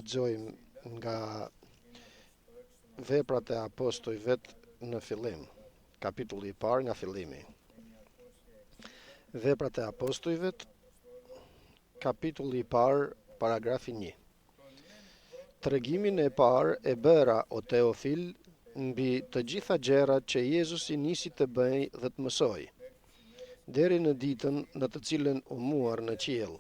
Lexojmë nga Veprat e Apostujvet në fillim, kapitulli i parë nga fillimi. Veprat e Apostujvet, kapitulli i parë, paragrafi 1. Tregimin e parë e bëra, o Teofil, mbi të gjitha gjërat që Jezusi nisi të bëjë dhe të mësojë, deri në ditën në të cilën u muar në qiell,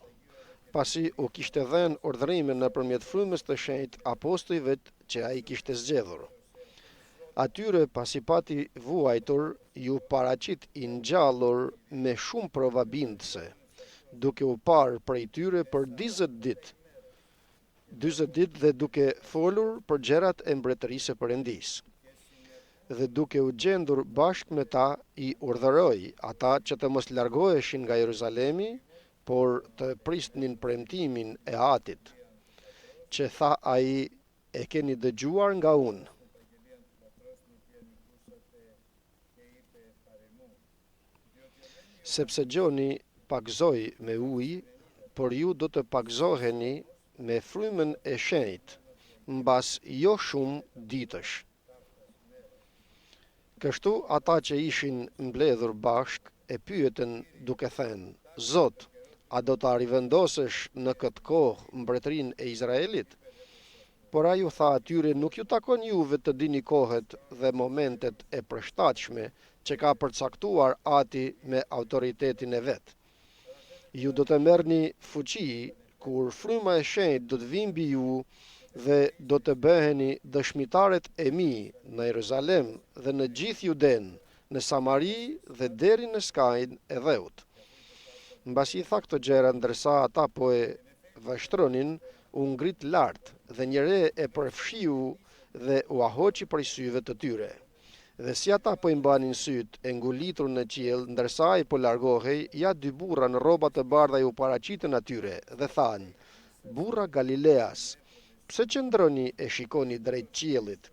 pasi u kishte dhënë urdhërime nëpërmjet Frymës të Shenjtë apostujvet që ai kishte zgjedhur. Atyre pasi pati vuajtur, iu paraqit i ngjallur me shumë prova bindëse, duke u parë prej tyre për 40 ditë, 40 ditë dhe duke folur për gjërat e mbretërisë së Perëndisë. Dhe duke u gjendur bashkë me ta, i urdhëroi ata që të mos largoheshin nga Jeruzalemi, por të prisnin premtimin e Atit, që tha ai e keni dëgjuar nga unë. Sepse Gjoni pagëzoi me ujë, por ju do të pagëzoheni me Frymën e Shenjtë, mbas jo shumë ditësh. Kështu ata që ishin mbledhur bashkë e pyetën duke thënë, Zot, a do ta rivendosësh në këtë kohë mbretërinë e Izraelit? Por ai u tha atyre, Nuk ju takon juve të dini kohët dhe momentet e përshtatshme që ka përcaktuar Ati me autoritetin e vet. Ju do të merrni fuqi kur Fryma e Shenjtë do të vijë mbi ju dhe do të bëheni dëshmitarët e mi në Jeruzalem dhe në gjithë Judenë, në Samari dhe deri në skajin e dheut. Mbasi i tha këto gjëra ndërsa ata po e vështronin, u ngrit lart dhe një re e përfshiu dhe ua hoqi prej syve të tyre. Dhe si ata po i mbanin sytë e ngulitur në qiell ndërsa ai po largohej, ja dy burra në rroba të bardha iu paraqitën atyre dhe thanë, Burra Galileas, pse qëndroni e shikoni drejt qiellit?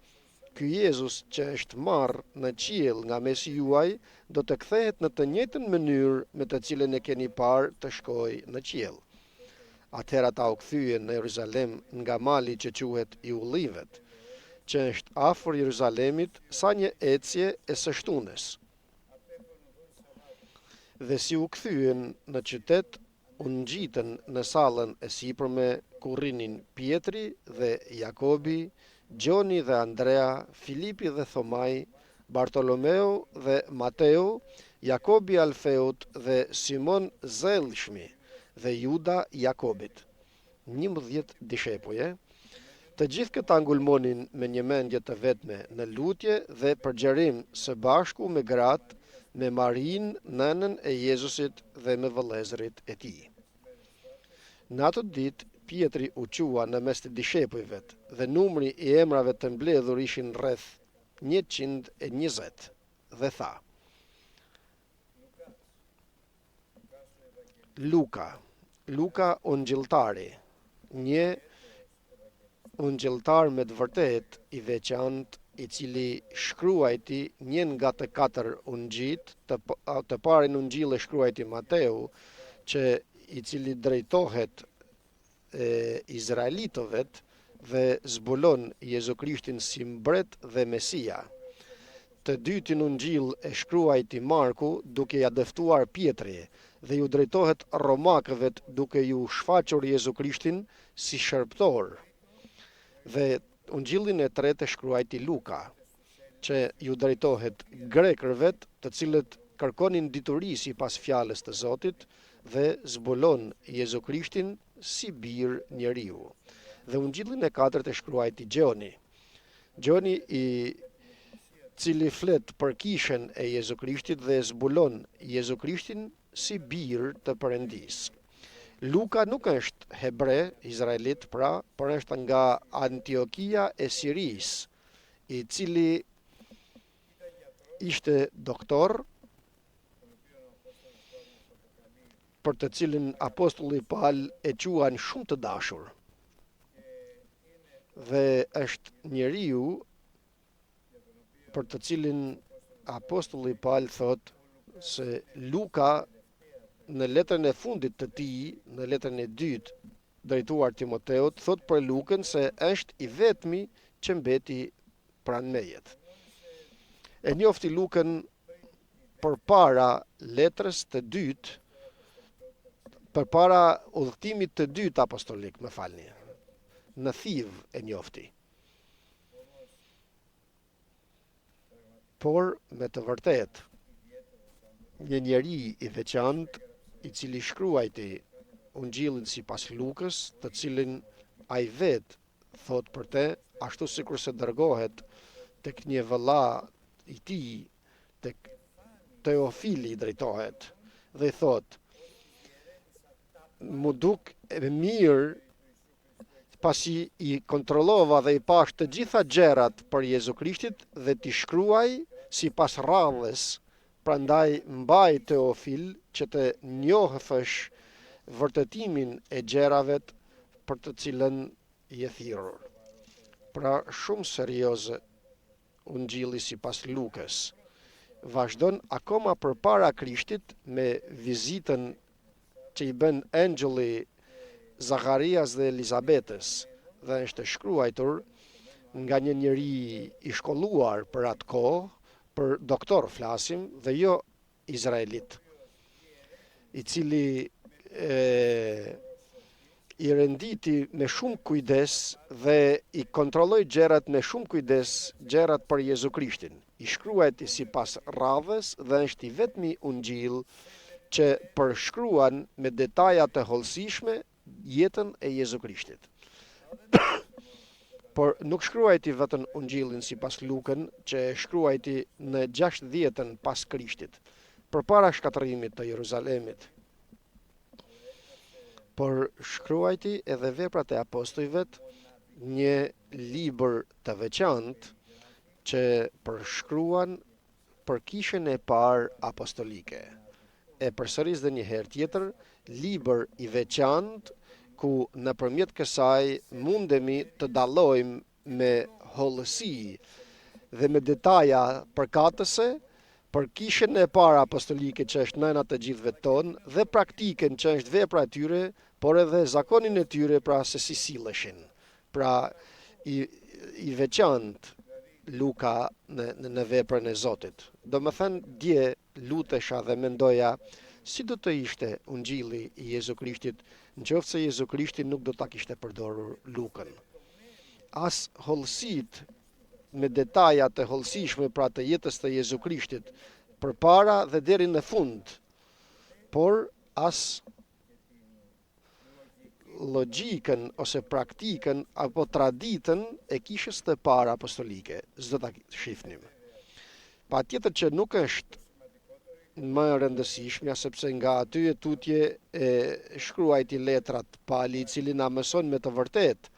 Ky Jezus që është marrë në qiell nga mesi juaj, do të kthehet në të njëjtën mënyrë me të cilën e keni parë të shkojë në qiell. Atëherë ata u kthyen në Jeruzalem nga mali që quhet i Ullinjvet, që është afër Jeruzalemit sa një ecje e së shtunës. Dhe si u kthyen në qytet, u ngjitën në sallën e sipërme ku rrinin Pjetri dhe Jakobi, Gjoni dhe Andrea, Filipi dhe Thomai, Bartolomeu dhe Mateu, Jakobi i Alfeut dhe Simon Zellshmi dhe Juda i Jakobit. 11 dishepuj, e? Të gjithë këta ngulmonin me një mendje të vetme në lutje dhe përgjërim së bashku me gratë, me Marinë, nënën e Jezusit dhe me vëllezërit e tij. Në atë ditë, Pjetri u çua në mes të dishepujvet dhe numri i emrave të mbledhur ishin rreth 120 dhe tha, Luka, Luka ungjilltari, një ungjilltar me të vërtetë i veçantë, i cili shkruajti një nga të katër ungjijtë, të, të parin ungjill e shkruajti Mateu, që i cili drejtohet e izraelitëvet dhe zbulon Jezu Krishtin si mbret dhe Mesia. Të dytin ungjill e shkruajti Marku duke ia dëftuar Pjetri dhe ju drejtohet romakëvet duke ju shfaqur Jezu Krishtin si shërbëtor. Dhe ungjillin e tretë e shkruajti Luka, që ju drejtohet grekërvet, të cilët kërkonin dituri sipas fjalës të Zotit dhe zbulon Jezu Krishtin si bir njeriu. Dhe ungjillin e katërt e shkruajti Gjoni. Gjoni i cili flet për kishën e Jezu Krishtit dhe zbulon Jezu Krishtin si bir të Perëndisë. Luka nuk është hebre, izraelit pra, por është nga Antiokia e Sirisë, i cili ishte doktor, për të cilin apostulli Pal e quan shumë të dashur. Dhe është njeriu për të cilin apostulli Pal thotë se Luka në letrën e fundit të tij, në letrën e dytë. drejtuar Timoteut, thotë për Lukën se është i vetmi që mbeti pranë meje. E njofti Lukën përpara letrës të dytë, përpara udhëtimit të dytë apostolik, më falni. Në Thivë e njofti. Por me të vërtetë, një njeri i veçantë i cili shkruajti Ungjillin sipas Lukës, të cilin ai vetë thotë për te, ashtu sikurse dërgohet tek një vëlla i tij, tek Teofili i drejtohet dhe i thotë, m'u duk e mirë pasi i kontrollova dhe i pashë të gjitha gjërat për Jezu Krishtit dhe t'i shkruaj sipas radhës, prandaj mbaj Teofil që të njohësh vërtetimin e gjërave për të cilën je thirrur. Pra shumë serioz Ungjilli sipas Lukës vazhdon akoma përpara Krishtit me vizitën që i bën engjëlli Zacharias dhe Elizabetës dhe është e shkruajtur nga një njeri i shkolluar për atë kohë, për doktor flasim dhe jo izraelit, i cili e, i renditi me shumë kujdes dhe i kontrolloi gjërat me shumë kujdes, gjërat për Jezu Krishtin. I shkruajti sipas radhës dhe është i vetmi ungjill që përshkruan me detaja të hollësishme jetën e Jezu Krishtit. Por nuk shkruajti vetëm Ungjillin sipas Lukën, që e shkruajti në 60-ën pas Krishtit, përpara shkatërrimit të Jeruzalemit. Por shkruajti edhe veprat e apostujve, një libër të veçantë që përshkruan për kishën e parë apostolike. E përsëris dhe një herë tjetër, libër i veçantë ku nëpërmjet kësaj mundemi të dallojmë me hollësi dhe me detaja përkatëse për kishën e parë apostolike që është nëna të gjithëve tonë dhe praktikën që është vepra e tyre, por edhe zakonin e tyre pra se si silleshin. Pra i i veçantë Luka në në, në veprën e Zotit. Domethënë dje lutesha dhe mendoja si do të ishte ungjilli i Jezu Krishtit në qoftë se Jezu Krishti nuk do ta kishte përdorur Lukën. As hollësitë me detaja të hollësishme pra të jetës të Jezu Krishtit përpara dhe deri në fund, por as logjikën ose praktikën apo traditën e kishës të parë apostolike, s'do ta shifnim. Patjetër që nuk është më e rëndësishmja, sepse nga aty e tutje e shkruajti letrat Pali, i cili na mëson me të vërtetë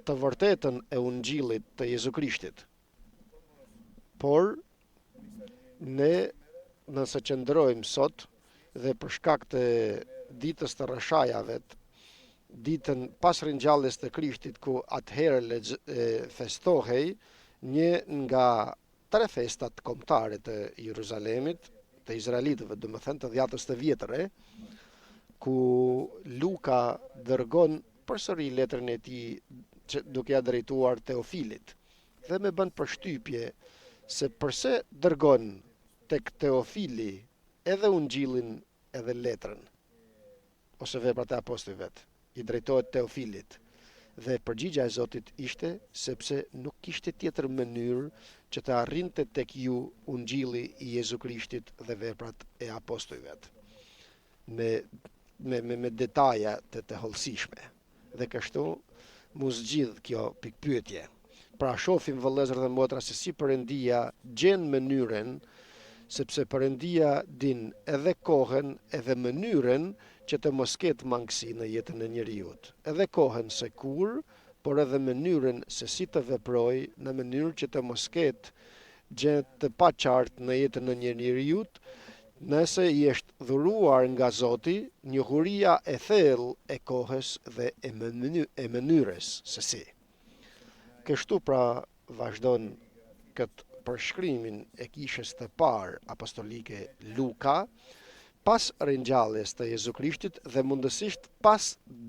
të vërtetën e ungjillit të Jezu Krishtit. Por ne nëse qëndrojmë sot dhe për shkak të ditës të rrëshajave, ditën pas ringjalljes të Krishtit ku atëherë festohej një nga tre festat kombëtare të Jeruzalemit, të izraelitëve, domethënë të dhjatës të vjetër, ku Luka dërgon përsëri letrën e tij që duke ia drejtuar Teofilit. Dhe me bën përshtypje se përse dërgon tek Teofili edhe ungjillin edhe letrën ose veprat e apostujve, i drejtohet Teofilit. Dhe përgjigja e Zotit ishte sepse nuk kishte tjetër mënyrë që të arrinte tek ju ungjilli i Jezu Krishtit dhe veprat e apostujve. Me me me, me detaja të të hollësishme. Dhe kështu mu zgjidh kjo pikëpyetje. Pra shohim vëllezër dhe motra se si Perëndia gjen mënyrën, sepse Perëndia din edhe kohën edhe mënyrën që të mos ketë mangësi në jetën e njeriut. Edhe kohën se kur, por edhe mënyrën se si të veprojë në mënyrë që të mos ketë gjë të paqartë në jetën e një njeriut, nëse i është dhuruar nga Zoti njohuria e thellë e kohës dhe e e mënyrës se si. Kështu pra vazhdon këtë përshkrimin e kishës të parë apostolike Luka. pas ringjalljes të Jezu Krishtit dhe mundësisht pas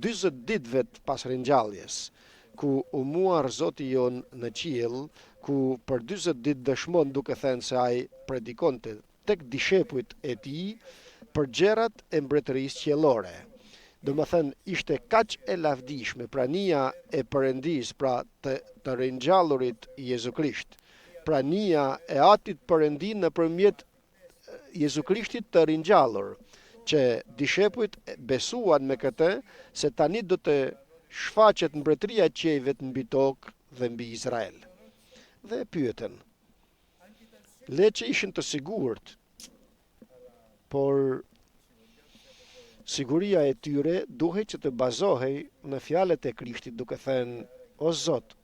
40 ditëve pas ringjalljes, ku u muar Zoti jonë në qiell, ku për 40 ditë dëshmon duke thënë se ai predikonte tek dishepujt e tij për gjërat e mbretërisë qiellore. Domethënë, ishte kaq e lavdishme prania e Perëndisë, pra të të ringjallurit Jezu Krisht. Prania e Atit Perëndi nëpërmjet Jezu Krishtit të ringjallur, që dishepujt besuan me këtë se tani do të shfaqet mbretëria e qiejve mbi tokë dhe mbi Izrael. Dhe e pyetën. Le që ishin të sigurt, por siguria e tyre duhej që të bazohej në fjalët e Krishtit duke thënë, o Zot,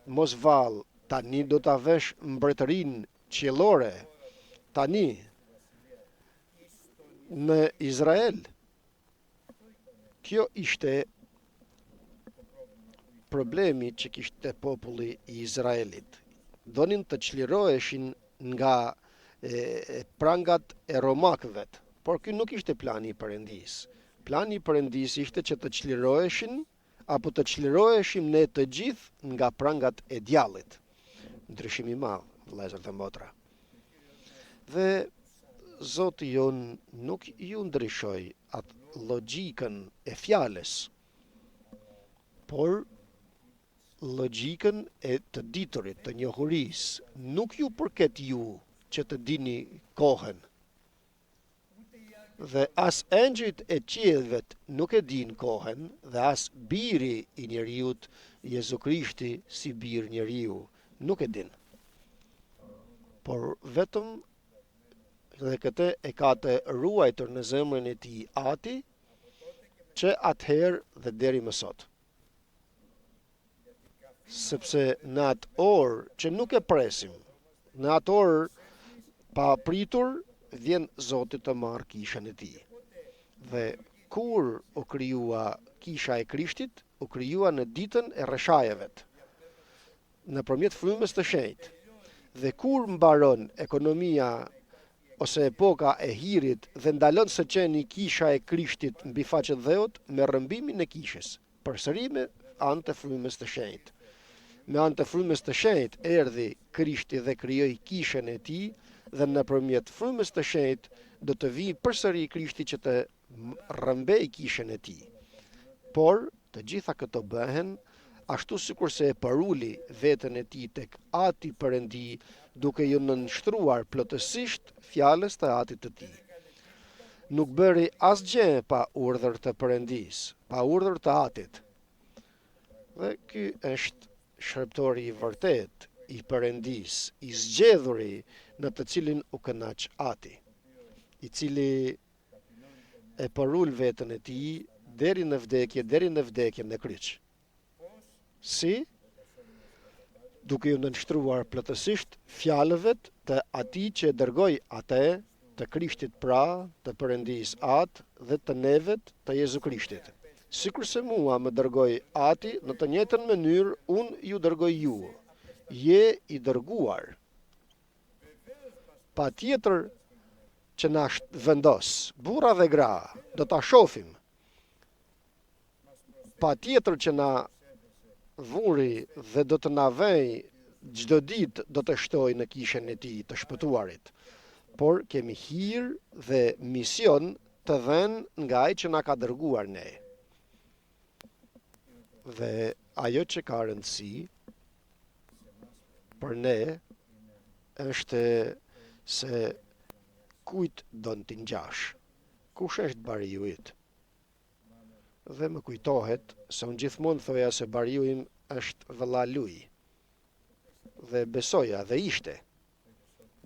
mos vallë, tani do ta vesh mbretërinë qiellore, tani në Izrael. Kjo ishte problemi që kishte populli i Izraelit. Donin të çliroheshin nga e, prangat e romakëve, por ky nuk ishte plani i Perëndisë. Plani i Perëndisë ishte që të çliroheshin apo të çliroheshim ne të gjithë nga prangat e djallit. Ndryshim i madh, vëllezër dhe motra. Dhe Zoti jonë nuk ju ndryshoi atë logjikën e fjalës, por logjikën e të diturit, të njohurisë, nuk ju përket ju që të dini kohën. Dhe as engjëjt e qiejvet nuk e dinë kohën dhe as biri i njeriut, Jezu Krishti si bir njeriu, nuk e din. Por vetëm dhe këtë e ka të ruajtur në zemrën e tij Ati, që atëherë dhe deri më sot. Sepse në atë orë që nuk e presim, në atë orë pa pritur, vjen Zoti të marrë kishën e tij. Dhe kur u krijua kisha e Krishtit, u krijua në ditën e rrëshajevet, nëpërmjet frymës të shenjtë. Dhe kur mbaron ekonomia ose epoka e hirit dhe ndalon së qeni kisha e Krishtit mbi faqe të dheut me rrëmbimin e kishës, përsëri me anë të frymës të shenjtë. Me anë të frymës të shenjtë erdhi Krishti dhe krijoi kishën e tij dhe nëpërmjet frymës të shenjtë do të vijë përsëri Krishti që të rrëmbejë kishën e tij. Por të gjitha këto bëhen ashtu sikurse e përuli veten e tij tek Ati Perëndi duke iu nënshtruar plotësisht fjalës të Atit të tij. Nuk bëri asgjë pa urdhër të Perëndisë, pa urdhër të Atit. Dhe ky është shërbëtori i vërtetë i Perëndisë, i zgjedhuri në të cilin u kënaq Ati, i cili e përul veten e tij deri në vdekje, deri në vdekje në kryq. Si? Duke iu nënshtruar plotësisht fjalëve të atij që e dërgoi atë, të Krishtit pra, të Perëndisë Atë dhe të nevet të Jezu Krishtit. Sikurse mua më dërgoi Ati, në të njëjtën mënyrë unë ju dërgoj ju. Je i dërguar. Patjetër që na vendos, burra dhe gra, do ta shofim. Patjetër që na vuri dhe do të na vejë çdo ditë do të shtojë në kishën e tij të shpëtuarit. Por kemi hir dhe mision të dhënë nga ai që na ka dërguar ne. Dhe ajo që ka rëndësi për ne është se kujt don t'i ngjash, kush është bariu yt. Dhe më kujtohet se unë gjithmonë thoja se bariu im është vëlla Luj. Dhe besoja dhe ishte.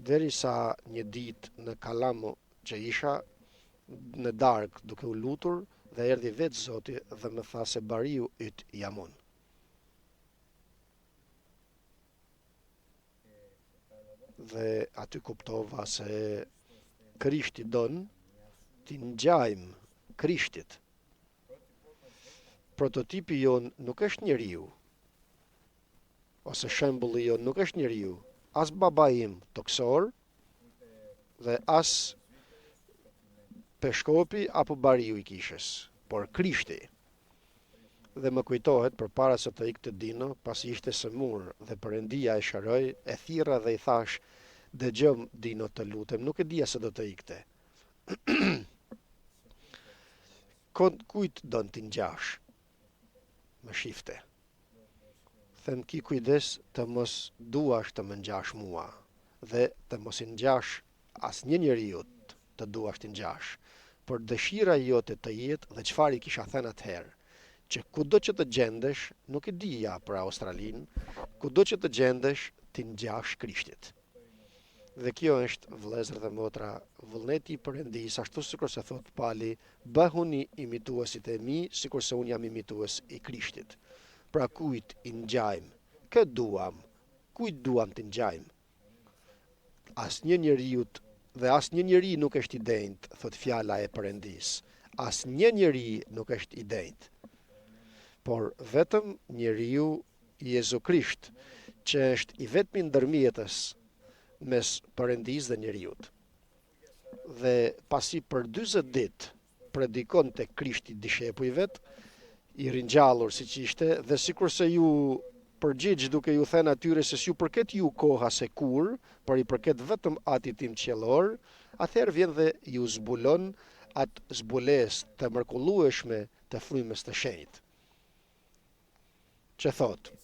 Derisa një ditë në Kalamo që isha në darkë duke u lutur dhe erdhi vetë Zoti dhe më tha se bariu yt jam unë. Dhe aty kuptova se Krishti don t'i ngjajmë Krishtit. Prototipi jonë nuk është njeriu, ose shembulli jonë nuk është njeriu, as babai im tokësor dhe as peshkopi apo bariu i kishës, por Krishti. Dhe më kujtohet përpara se të ikte Dino, pasi ishte sëmurë dhe Perëndia e shëroi, e thirra dhe i thashë, Dëgjomë, Dino, të lutem, nuk e dija se do të ikte. Kujt don t'i ngjash? Më shifte. Them ki kujdes të mos duash të më ngjash mua dhe të mos i ngjash asnjë njeriu të duash t'i ngjash, por dëshira jote të jetë dhe çfarë i kisha thënë atëherë, që kudo që të gjendesh, nuk e dija për Australinë, kudo që të gjendesh, t'i ngjash Krishtit. Dhe kjo është, vëllezër dhe motra, vullneti i Perëndisë, ashtu sikurse thotë Pali, bëhuni imituesit e mi, sikurse unë jam imitues i Krishtit. Pra kujt i ngjajmë? Kë duam? Kujt duam t'i ngjajmë? Asnjë njeriut dhe asnjë njeri nuk është i denjtë, thotë fjala e Perëndisë. Asnjë njeri nuk është i denjtë. Por vetëm njeriu Jezu Krisht, që është i vetmi ndërmjetës mes Perëndisë dhe njeriut. Dhe pasi për 40 ditë predikonte Krishti dishepujvet, i ringjallur siç ishte, dhe sikurse iu përgjigj duke iu thënë atyre se s'ju përket ju koha se kur, por i përket vetëm Atit tim qiellor, atëherë vjen dhe iu zbulon atë zbulesë të mrekullueshme të Frymës të Shenjtë. Që thotë,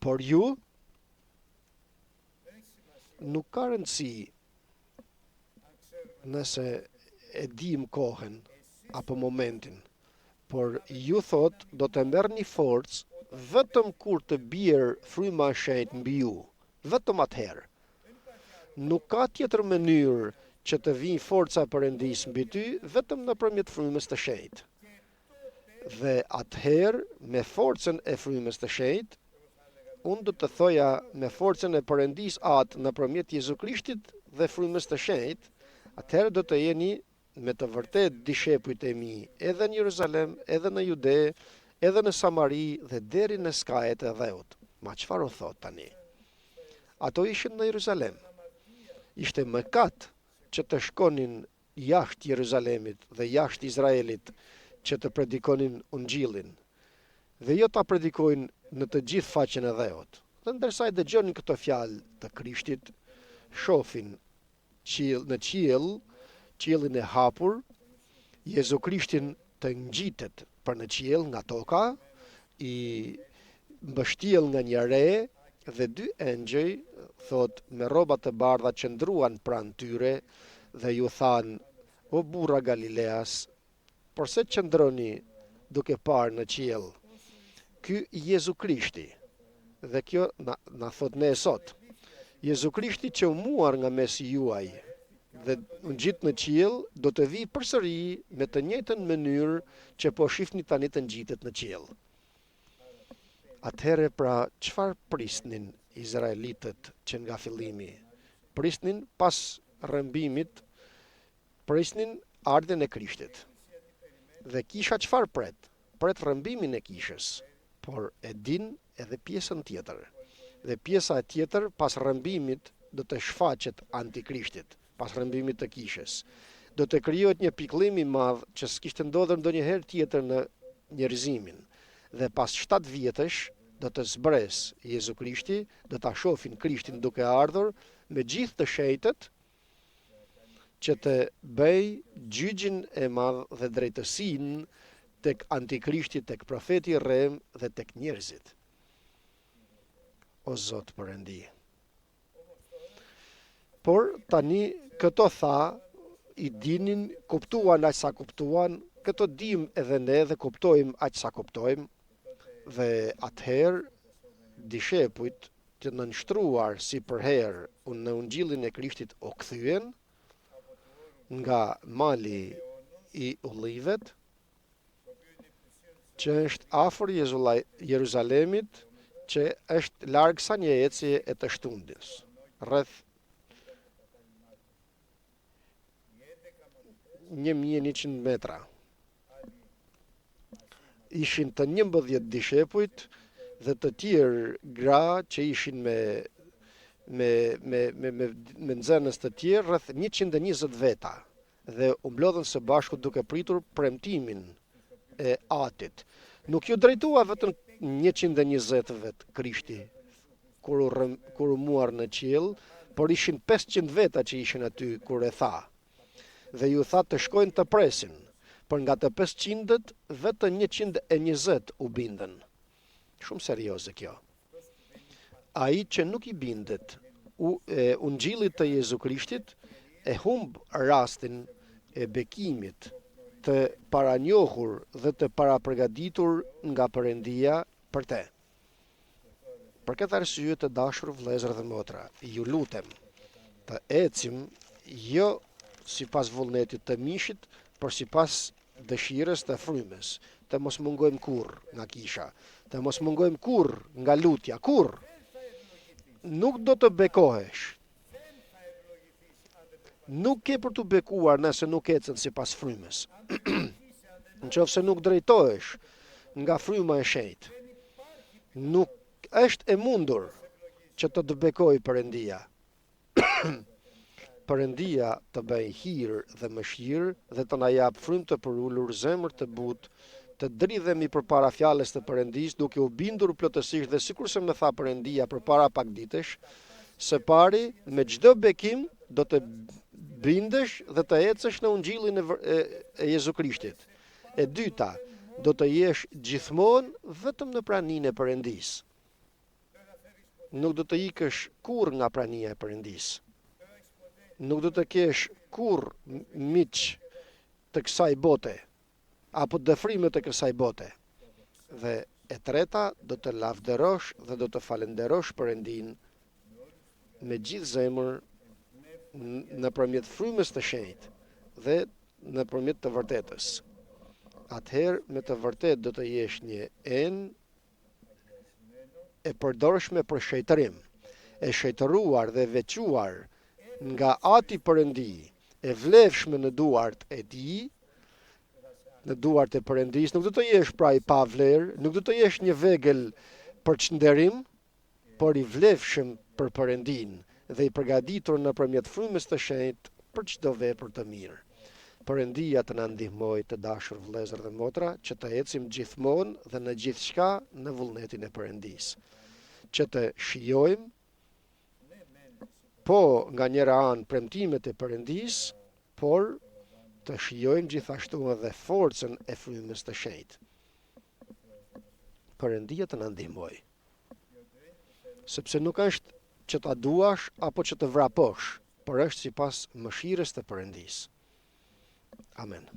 por ju nuk ka rëndësi nëse e dimë kohën apo momentin, por ju thotë do të merrni forcë vetëm kur të bjerë fryma e shenjtë mbi ju, vetëm atëherë. Nuk ka tjetër mënyrë që të vijë forca e Perëndisë mbi ty vetëm nëpërmjet frymës të shenjtë. Dhe atëherë, me forcën e Frymës të Shenjtë, unë do të thoja me forcën e Perëndisë Atë nëpërmjet Jezu Krishtit dhe Frymës të Shenjtë, atëherë do të jeni me të vërtetë dishepujt e mi edhe në Jeruzalem, edhe në Jude, edhe në Samari dhe deri në skajet e dheut. Ma çfarë u thotë tani? Ato ishin në Jeruzalem. Ishte mëkat që të shkonin jashtë Jeruzalemit dhe jashtë Izraelit që të predikonin Ungjillin, dhe jo ta predikojnë në të gjithë faqen e dheut. Dhe ndërsa i dëgjonin këto fjalë të Krishtit, shofin qiell, në qiell, qiellin e hapur, Jezu Krishtin të ngjitet për në qiell nga toka, i mbështjellë nga një re dhe dy engjëj, thotë, me rroba të bardha qëndruan pranë tyre dhe iu thanë, O burra Galileas, përse qëndroni duke parë në qiell? Ky Jezu Krishti, dhe kjo na, na thotë ne sot, Jezu Krishti që u muar nga mesi juaj dhe u ngjit në qiell, do të vijë përsëri me të njëjtën mënyrë që po shihni tani të ngjitet në qiell. Atëherë pra çfarë prisnin izraelitët që nga fillimi? Prisnin pas rrëmbimit, prisnin ardhjen e Krishtit. Dhe kisha çfarë pret? Pret rrëmbimin e kishës, por e din edhe pjesën tjetër. Dhe pjesa e tjetër pas rrëmbimit do të shfaqet antikrishtit, pas rrëmbimit të kishës. Do të krijohet një pikëllim i madh që s'kishte ndodhur ndonjëherë tjetër në njerëzimin. Dhe pas 7 vjetësh do të zbresë Jezu Krishti, do ta shohin Krishtin duke ardhur me gjithë të shenjtët që të bëjë gjyqin e madh dhe drejtësinë tek antikrishti, tek profeti i rremë dhe tek njerëzit. O Zot Perëndi. Por tani këto tha i dinin, kuptuan aq sa kuptuan, këto dimë edhe ne dhe kuptojmë aq sa kuptojmë, dhe atëherë dishepujt të nënshtruar si përherë në ungjillin e Krishtit u kthyen nga mali i Ullivet, që është afër Jeruzalemit, që është larg sa një ecje e të shtunës, rreth 1100 metra. Ishin të 11 dishepujt dhe të tjerë gra që ishin me me me me me, me nxënës të tjerë rreth 120 veta. Dhe u mblodhën së bashku duke pritur premtimin e Atit. Nuk iu drejtua vetëm 120 vetë Krishti kur u rrëm, kur u muar në qiell, por ishin 500 veta që ishin aty kur e tha. Dhe iu tha të shkojnë të presin, por nga të 500-ët vetëm 120 u bindën. Shumë serioze kjo. Ai që nuk i bindet u, e, ungjillit të Jezu Krishtit e humb rastin e bekimit të paranjohur dhe të parapërgatitur nga Perëndia për te. Për këtë arsye të dashur vëllezër dhe motra, ju lutem të ecim jo sipas vullnetit të mishit, por sipas dëshirës të frymës, të mos mungojmë kurrë nga kisha, të mos mungojmë kurrë nga lutja, kurrë. Nuk do të bekohesh. Nuk ke për t'u bekuar nëse nuk ecën sipas frymës. Në qoftë se nuk drejtohesh nga fryma e shenjtë, nuk është e mundur që të të bekojë Perëndia. Perëndia të bëjë hir dhe mëshirë dhe të na japë frymë të përulur, zemër të butë, të dridhemi përpara fjalës të Perëndisë, duke u bindur plotësisht dhe sikurse më tha Perëndia përpara pak ditësh, së pari me çdo bekim do të bindesh dhe të ecësh në ungjillin e, e, e Jezu Krishtit. E dyta, do të jesh gjithmonë vetëm në praninë e Perëndisë. Nuk do të ikësh kurrë nga prania e Perëndisë. Nuk do të kesh kurrë miq të kësaj bote apo dëfrime të kësaj bote. Dhe e treta, do të lavdërosh dhe do të falënderosh Perëndinë me gjithë zemër nëpërmjet frymës të shenjtë dhe nëpërmjet të vërtetës. Atëherë me të vërtetë do të jesh një enë e përdorshme për shenjtërim, e shenjtëruar dhe veçuar nga Ati Perëndi, e vlefshme në duart e tij, në duart e Perëndisë, nuk do të jesh pra i pavlerë, nuk do të jesh një vegël për çnderim, por i vlefshëm për Perëndinë dhe i përgatitur nëpërmjet frymës të shenjtë për çdo vepër të mirë. Perëndia të na ndihmojë të dashur vëllezër dhe motra që të ecim gjithmonë dhe në gjithçka në vullnetin e Perëndisë. Që të shijojmë po nga njëra anë premtimet e Perëndisë, por të shijojmë gjithashtu edhe forcën e frymës të shenjtë. Perëndia të na ndihmojë. Sepse nuk është që ta duash apo që të vraposh, por është sipas mëshirës të Perëndisë. Amen.